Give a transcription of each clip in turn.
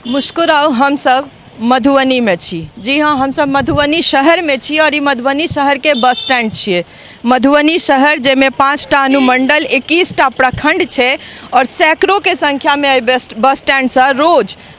मुस्कुराउ। हमसब मधुबनीमे छी। जी हाँ, हमसब मधुबनी शहरमे छी आओर ई मधुबनी शहरके बस स्टैंड छियै। मधुबनी शहर जाहिमे 5टा अनुमण्डल, 21टा प्रखण्ड छै आओर सैकड़ोके संख्यामे एहि बस स्टैंडसँ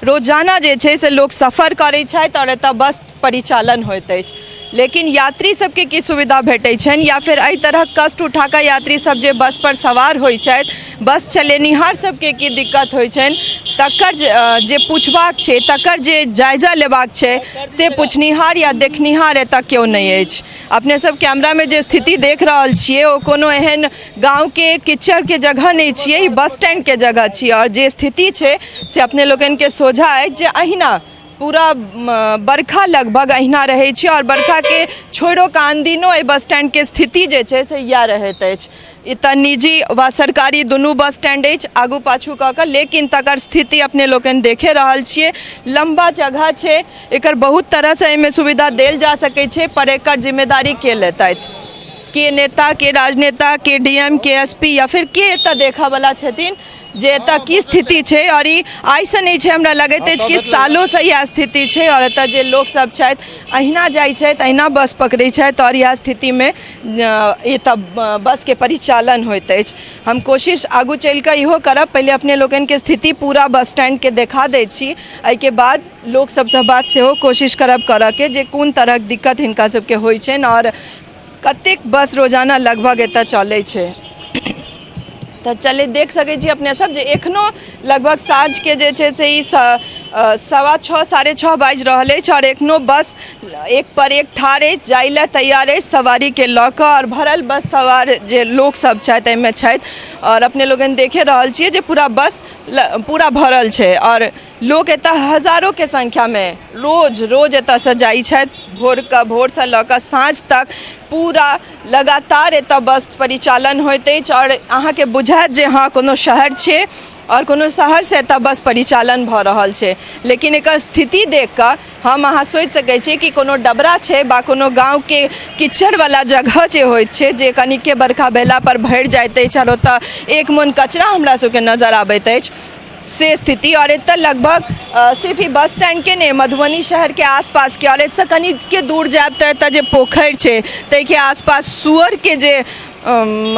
रोजाना जे छै से लोक सफर करै छथि आओर एतऽ बस परिचालन होइत अछि। लेकिन यात्री सबके की सुविधा भेटै छनि या फेर एहि तरहक कष्ट उठाकऽ यात्री सब जे बसपर सवार होइ छथि, बस चलेनिहार सबके की दिक्कत होइ छनि, तकर जे पुछबाक छै, तकर जे जायजा लेबाक छै, से पुछनिहार या देखनिहार एतऽ केओ नहि अछि। अपने सब कैमरामे जे स्थिति देख रहल छियै, ओ कोनो एहन गाँवके कीचड़के जगह नहि छियै, ई बस स्टैंडके जगह छियै। आओर जे स्थिति छै से अपने लोकनिके सोझा अछि जे अहिना पूरा बरखा लगभग अहिना रहै छै आओर बरखाके छोड़िओ कऽ आन दिनो एहि बस स्टैंडके स्थिति जे छै से इएह रहैत अछि। एतऽ निजी वा सरकारी दुनू बस स्टैंड अछि आगू पाछू कऽ कऽ, लेकिन तकर स्थिति अपने लोकनि देखे रहल छियै। लम्बा जगह छै एकर, बहुत तरहसँ एहिमे सुविधा देल जा सकै छै, पर एकर जिम्मेदारी के लेतथि? के नेता, के राजनेता, के डी एम, के एस पी या फिर के एतऽ देखऽवला छथिन जे एतऽ की स्थिति छै? आओर ई आइसँ नहि छै, हमरा लगैत अछि कि सालोसँ इएह स्थिति छै। आओर एतऽ जे लोकसभ छथि, अहिना जाइ छथि, अहिना बस पकड़ै छथि आओर इएह स्थितिमे एतऽ बसके परिचालन होइत अछि। हम कोशिश आगू चलि कऽ इहो करब। पहिले अपने लोकनिके स्थिति पूरा बस स्टैंडके देखा दै छी, एहिके बाद लोक सबसँ बात सेहो कोशिश करब करऽके जे कोन तरहक दिक्कत हिनका सबके होइ छनि आओर कतेक बस रोजाना लगभग एतऽ चलै छै। तऽ चलै देख सकै छी अपने सब जे एखनो लगभग साँझके जे छै से ई 6:15, 6:30 बाजि रहल अछि आओर एखनो बस एक पर एक ठाढ़ अछि, जाय लए तैयार अछि सवारीके लऽ कऽ आओर भरल बस सवार जे लोकसब छथि एहिमे छथि। आओर अपने लोकनि देखे रहल छियै जे पूरा बस पूरा भरल छै आओर लोक एतऽ हजारोके संख्यामे रोज रोज एतऽसँ जाइ छथि। भोरके भोरसँ लऽ कऽ साँझ तक पूरा लगातार एतऽ बस परिचालन होइत अछि आओर अहाँके बुझायत जे हँ, कोनो शहर छै आओर कोनो शहरसँ एतऽ बस परिचालन भऽ रहल छै। लेकिन एकर स्थिति देख कऽ हम अहाँ सोचि सकै छी कि कोनो डबरा छै बा कोनो गाँवके कीचड़वला जगह जे होइत छै, जे कनिके बरखा भेलापर भरि जाइत अछि आओर ओतऽ एक मोन कचरा हमरा सबके नजर आबैत अछि, से स्थिति। आओर एतऽ लगभग सिर्फ ई बस स्टैंडके नहि, मधुबनी शहरके आसपासके आओर एतऽसँ कनिके दूर जायब तऽ एतऽ जे पोखरि छै ताहिके आसपास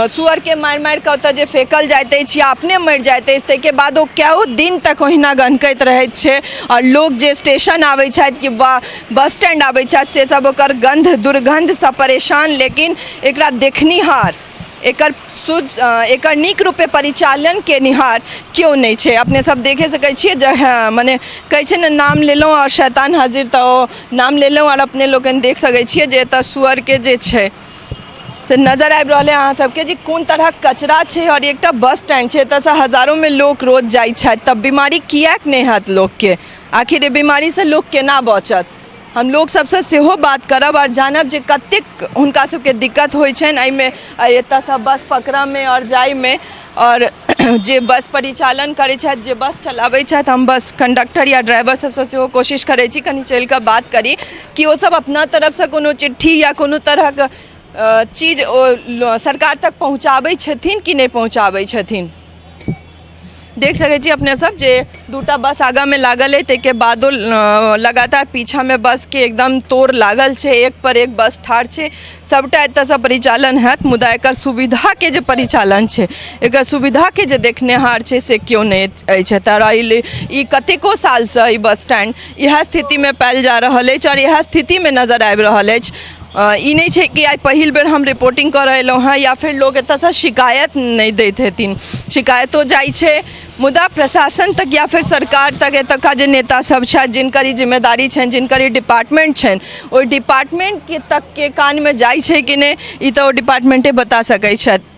सुअरके मारि मारि कऽ ओतऽ जे फेकल जाइत अछि या अपने मरि जाइत अछि, ताहिके बाद ओ कएओ दिन तक ओहिना गन्हकैत रहैत छै। आओर लोक जे स्टेशन आबै छथि कि वा बस स्टैंड आबै छथि, से सब ओकर गन्ध दुर्गन्धसँ परेशान। लेकिन एकरा देखनिहार, एकर नीक रूपे परिचालन केनिहार केओ नहि छै। अपने सब देखे सकै छियै जे हँ, मने कहै छै ने, नाम लेलहुँ आओर शैतान हाजिर, तऽ ओ नाम लेलहुँ आओर अपने लोकनि देख सकै छियै जे एतऽ सुअरके जे छै से नजर आबि रहल है अहाँ सबके जे कोन तरहक कचरा छै। आओर एकटा बस स्टैंड छै, एतऽसँ हजारोमे लोक रोज जाइ छथि, तब बीमारी किएक नहि हैत लोकके? आखिर एहि बीमारीसँ लोक केना बचत? हम लोक सबसँ सेहो बात करब आओर जानब जे कतेक हुनका सबके दिक्कत होइ छनि एहिमे, एतऽसँ बस पकड़ऽमे आओर जाइमे, आओर जे बस परिचालन करै छथि, जे बस चलाबै छथि। हम बस कंडक्टर या ड्राइवर सबसँ सेहो कोशिश करै छी कनि चलि कऽ बात करी कि ओ सब अपना तरफसँ कोनो चिट्ठी या कोनो तरहक चीज ओ सरकार तक पहुँचाबै छथिन कि नहि पहुँचाबै छथिन। देख सकै छी अपने सब जे दूटा बस आगाँमे लागल अइ, ताहिके बादो लगातार पीछामे बसके एकदम तोड़ लागल छै, एक पर एक बस ठाढ़ छै। सबटा एतऽसँ परिचालन हैत, मुदा एकर सुविधाके जे परिचालन छै, एकर सुविधाके जे देखनिहार छै, से केओ नहि अछि एतऽ। ई कतेको सालसँ ई बस स्टैंड इएह स्थितिमे पायल जा रहल अछि आओर इएह स्थितिमे नजर आबि रहल अछि। ई नहि छै कि आइ पहिल बेर हम रिपोर्टिंग करऽ एलहुँ हेँ या फेर लोक एतऽसँ शिकायत नहि दैत हेथिन। शिकायतो जाइ छै, मुदा प्रशासन तक या फेर सरकार तक, एतुका जे नेता सब छथि, जिनकर ई जिम्मेदारी छनि, जिनकर ई डिपार्टमेंट छनि, ओहि डिपार्टमेंटके तकके कानमे जाइ छै कि नहि, ई तऽ ओ डिपार्टमेंटे बता सकै छथि।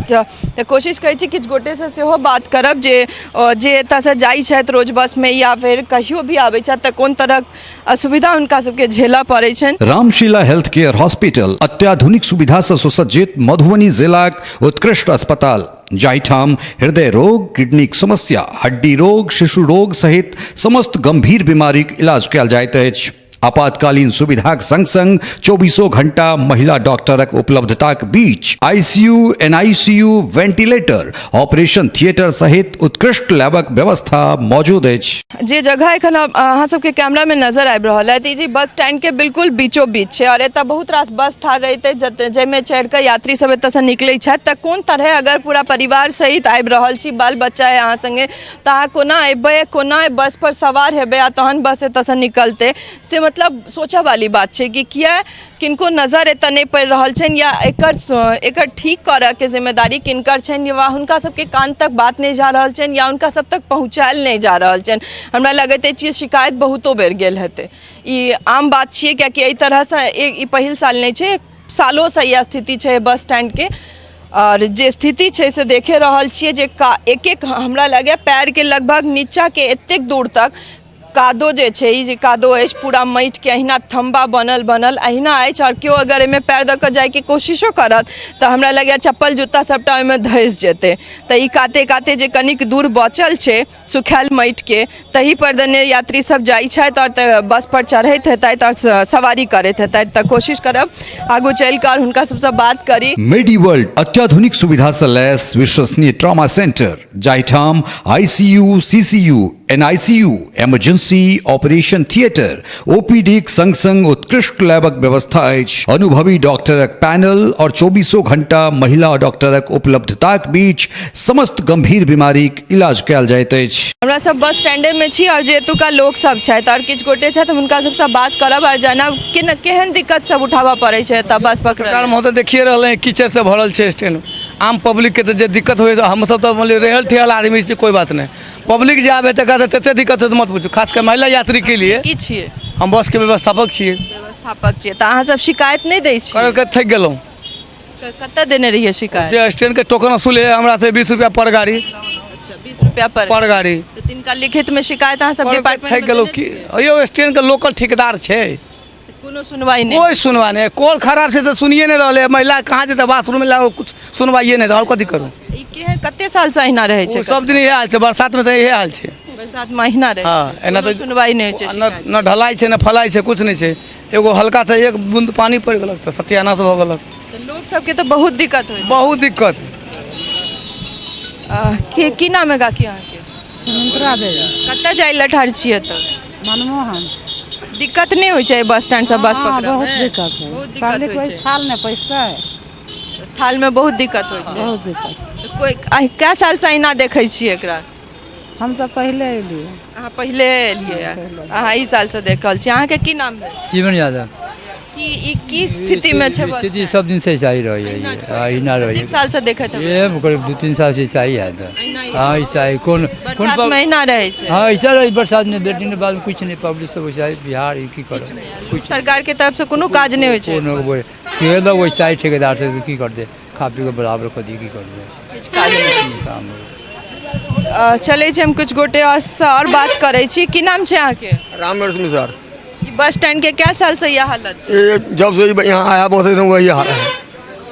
तऽ कोशिश करै छी किछु गोटेसँ सेहो बात करब जे जे एतऽसँ जाइ छथि रोज बसमे या फेर कहियो भी आबै छथि, तऽ कोन तरहक असुविधा हुनका सबके झेलऽ पड़ै छनि। रामशीला हेल्थ केयर हॉस्पिटल, अत्याधुनिक सुविधा सँ सुसज्जित मधुबनी जिलाक उत्कृष्ट अस्पताल, जाहिठाम हृदय रोग, किडनीक समस्या, हड्डी रोग, शिशु रोग सहित समस्त गंभीर बीमारीक इलाज कयल जाइत अछि। आपातकालीन सुविधाक संग संग चौबीसों घंटा महिला डॉक्टरक उपलब्धताक बीच ICU, NICU, ventilator, operation theatre सहित उत्कृष्ट लैबक व्यवस्था मौजूद अछि। जे जगह एखन अहाँ सबके कैमरामे नजर आबि रहल है, तऽ ई जे बस स्टैंडके बिल्कुल बीचो बीच छै आओर एतऽ बहुत रास बस ठाढ़ रहैत अछि, जतऽ जाहिमे चढ़ि कऽ यात्री सब एतऽसँ निकलै छथि। तऽ कोन तरहे अगर पूरा परिवार सहित आबि रहल छी, बाल बच्चा अइ अहाँ सङ्गे, तऽ अहाँ कोना अयबै, कोना बस पर सवार हेबै आ तहन बस एतऽसँ निकलतै, से मतलब सोचऽ वाली बात छै कि किया किनको नजर एतऽ नहि पड़ि रहल छनि या एकर ठीक करऽके जिम्मेदारी किनकर छनि वा हुनका सबके कान तक बात नहि जा रहल छनि या हुनका सब तक पहुँचायल नहि जा रहल छनि। हमरा लगैत अछि जे शिकायत बहुतो बेर गेल हेतै। ई आम बात छियै, कियाकि एहि तरहसँ ई पहिल साल नहि छै, सालोसँ इएह स्थिति छै बस स्टैंडके। आओर जे स्थिति छै से देखे रहल छियै जे का एक एक हमरा लगैए पएरके लगभग नीचाँके एतेक दूर तक कादो जे छै, ई जे कादो अछि पूरा माटिके अहिना थम्बा बनल बनल अहिना अछि। आओर केओ अगर एहिमे पएर दऽ कऽ जाइके कोशिशो करत तऽ हमरा लगैए चप्पल जूता सभटा ओहिमे धँसि जेतै। तऽ ई काते काते जे कनिक दूर बचल छै सुखायल माटिके, तही पर देने यात्री सब जाइ छथि आओर तऽ बस पर चढ़ैत हेतथि आओर सवारी करैत हेतथि। तऽ कोशिश करब आगू चलि कऽ आओर हुनका सबसँ बात करी। मेडी वर्ल्ड अत्याधुनिक सुविधा सँ लैस विश्वसनीय ट्रॉमा सेंटर, जाहिठाम ICU, CCU, NICU, emergency, operation theatre, ओपीडीक संग संग उत्कृष्ट लैबक व्यवस्था अछि। अनुभवी डॉक्टरक पैनल और चौबीसों घंटा महिला डॉक्टरक उपलब्धताक बीच समस्त गंभीर बीमारीक इलाज कयल जाइत अछि। हमरा सब बस स्टैंडे में छी और जे एतुका लोक सब छथि और किछु गोटे छथि, हुनका सबसँ बात करब और जानब कि केहन दिक्कत सब उठाबऽ पड़ै छै एतऽ बस पकड़ऽ सरकार महोदय, देखिए रहल हैं कीचड़ से भरल छै स्टैंड। आम पब्लिक के तऽ जे दिक्कत होइ, हमसब तऽ मान रहल ठहल आदमी छी, कोई बात नहीं। पब्लिक जे आबे तकरा तऽ तते दिक्कत होत मत पूछू, खास कर महिला यात्री के लिए। की छियै? हम बस के व्यवस्थापक छियै। व्यवस्थापक छियै, तऽ अहाँ सब शिकायत नहि दै छियै? कर के थकि गेलहुँ। कतऽ देने रहियै शिकायत? जे स्टैंड के टोकन वसूल है हमरा से 20 रुपया पर गाड़ी। अच्छा, 20 रुपया पर पर गाड़ी। तऽ तिनका लिखित में शिकायत अहाँ सब कर के डिपार्टमेंट थकि गेलहुँ की यौ, स्टैंड के लोकल ठेकेदार छै, कोनो सुनवाई नहि? कोई सुनवाई नहि। कॉल खराब छै तऽ सुनिए नहि रहलै। महिला कहाँ जेतै बाथरूम ला, कुछ सुनवाइए नहि, आओर कथी करू? ई केहन कते साल से अहिना रहै छै? ओ सब दिन इएह हाल छै, बरसातमे तऽ इएह हाल छै। बरसात मे अहिना रहै हँ छै? एना कोनो तऽ सुनवाई नहि होइ छै? न शिकायत न ढलाई छै, न फलाई छै, कुछ नहि छै। एगो हल्का सा एक बूंद पानी पड़ि गेलक तऽ सत्यानाश भऽ गेलक। तऽ लोक सबके तऽ बहुत दिक्कत होइ। बहुत दिक्कत। की नाम है काकी अहाँके? सुमित्रा देवी। कतऽ जाइ लए ठाढ़ छियै तऽ? मनमोहन। दिक्कत नहि होइ छै बस स्टैंड से बस हँ, पकड़ऽ बहुत मे? दिक्कत है। बहुत दिक्कत पब्लिक होइ वही छै। थाल नहि पैसतै। थाल मे बहुत दिक्कत होइ छै। बहुत दिक्कत। तऽ कोइ आइ कै साल से अहिना देखै छियै एकरा? हम तऽ पहिले एलियै। अहाँ पहिले एलियै? पहिले। अहाँ ई साल से देख रहल छियै। अहाँके की नाम भेल? जीवन यादव। की ई की स्थिति मे छै बस? स्थिति सब दिन से ऐसा ही रही है। अहिना छै? अहिना रही। कतेक साल से देखैत हेबै? ये करीब 2-3 साल से ऐसा ही है तो। अहिना ही। हाँ, ऐसा ही। कौन कौन बरसात में अहिना रहै छै? हाँ, ऐसा रही बरसात में। 2 दिन बाद कुछ नहीं, पब्लिक सब वैसा ही। बिहार ई की करो? कुछ सरकार के तरफ से कोनो काज नहि होइ छै? कोनो केलक वैसा ही, ठेकेदार से की करते, खा पी के बराबर कर दी, की करते? किछु काज नहि होइ छै। काम चलै छै, हम किछु गोटे आओर से आओर बात करै छी। की नाम छै अहाँके? राम नरेश मिश्र। ई बस स्टैंड के कै साल से यह हालत छै? ये जब से यहाँ आया बस में वही हाल है।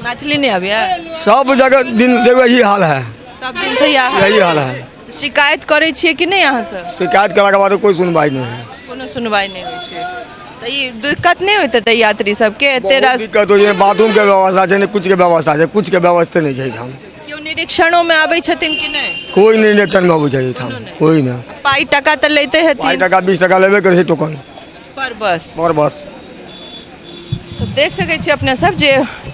मैथिली नहि आबैया? सब जगह दिन से वही हाल है। सब दिन से यह हाल? यही हाल है। शिकायत करै छियै कि नहि अहाँ सब? शिकायत करा के बाद कोई सुनवाई नहीं है। कोनो सुनवाई नहि होइ छै, तऽ ई दिक्कत नहि होइत हेतै यात्री सबके एते बहुत रास? दिक्कत होइ छै। बाथरूम के व्यवस्था छै ने, कुछ के व्यवस्था छै, कुछ के व्यवस्था नहीं छै एहिठाम। केओ निरीक्षणोमे आबै छथिन कि नहि? कोई निरीक्षण में अबै छै एहिठाम, कोई नहि। पाइ टका तऽ लैते पाँच हेथिन? टका 20 टका लेबे करै छै टोकन। पर बस? पर बस। तऽ देख सकै छी अपने सब जे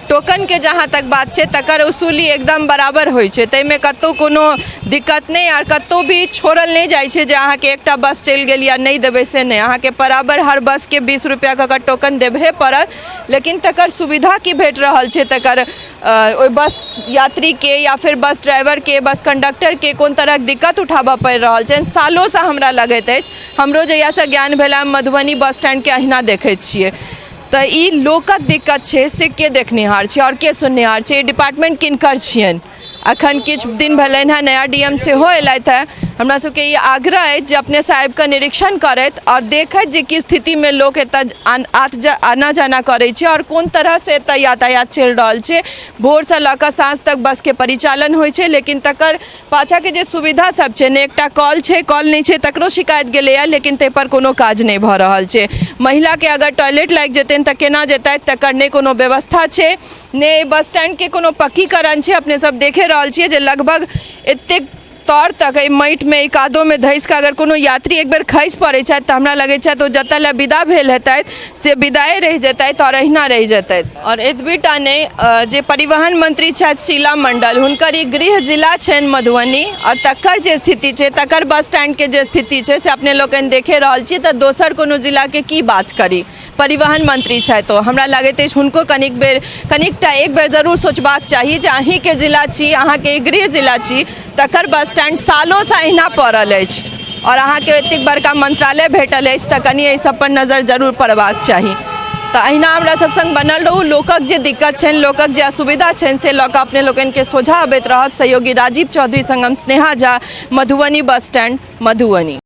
टोकनके जहाँ तक बात छै तकर वसूली एकदम बराबर होइ छै, ताहिमे कतहु कोनो दिक्कत नहि आर कतहु भी छोड़ल नहि जाइ छै जे अहाँके एकटा बस चलि गेल या नहि देबै, से नहि। अहाँके बराबर हर बसके 20 रुपैआ कऽ कऽ टोकन देबहे पड़त। लेकिन तकर सुविधा की भेट रहल छै, तकर ओहि बस यात्रीके या फिर बस ड्राइवरके, बस कंडक्टरके कोन तरहक दिक्कत उठाबऽ पड़ि रहल छनि सालोसँ, हमरा लगैत अछि हमरो जहियासँ ज्ञान भेल हम मधुबनी बस स्टैंडके अहिना देखै छियै। तऽ ई लोकक दिक्कत छै से के देखनिहार छै आओर के सुननिहार छै? ई डिपार्टमेंट किनकर छियनि? अखन किछु दिन भेलनि हेँ, नया डी एम सेहो एलथि हेँ। हमरा सबके ई आग्रह अछि जे अपनेसँ आबिकऽ निरीक्षण करैत आओर देखैत जे की स्थितिमे लोक एतऽ आत जा आना जाना करै छै आओर कोन तरहसँ एतऽ यातायात चलि रहल छै। भोरसँ लऽ कऽ साँझ तक बसके परिचालन होइ छै, लेकिन तकर पाछाँके जे सुविधा सब छै, ने एकटा कल छै, कल नहि छै तकरो शिकायत गेलैए, लेकिन ताहिपर कोनो काज नहि भऽ रहल छै। महिलाके अगर टॉयलेट लागि जेतनि तऽ केना जेतथि, तकर नहि कोनो व्यवस्था छै, ने एहि बस स्टैंडके कोनो पक्कीकरण छै। अपने सब देखे रहल छियै जे लगभग एतेक तर तक एहि माटिमे, एहि कादोमे धँसि कऽ अगर कोनो यात्री एक बेर खसि पड़ै छथि तऽ हमरा लगै छथि ओ जतऽ लए विदा भेल हेतथि से विदाए रहि जेतथि आओर अहिना रहि जेतथि। आओर एतबी टा नहि, जे परिवहन मंत्री छथि शीला मंडल, हुनकर ई गृह जिला छनि मधुबनी आओर तकर जे स्थिति छै, तकर बस स्टैंडके जे स्थिति छै से अपने लोकनि देखे रहल छी, तऽ दोसर कोनो जिलाके की बात करी। परिवहन मंत्री छथि ओ, हमरा लगैत अछि हुनको कनिक बेर, कनिकटा एक बेर जरूर सोचबाक चाही जे अहीँके जिला छी, अहाँके गृह जिला छी, तकर बस स्टैंड सालोसँ अहिना पड़ल अछि आओर अहाँके एतेक बड़का मंत्रालय भेटल अछि, तऽ कनि एहि सब पर नजर जरूर पड़बाक चाही। तऽ अहिना हमरा सब संग बनल रहू। लोकक जे दिक्कत छनि, लोकक जे असुविधा छनि से लऽ कऽ अपने लोकनिके सोझाँ अबैत रहब। सहयोगी राजीव चौधरी संग हम स्नेहा झा, मधुबनी बस स्टैंड, मधुबनी।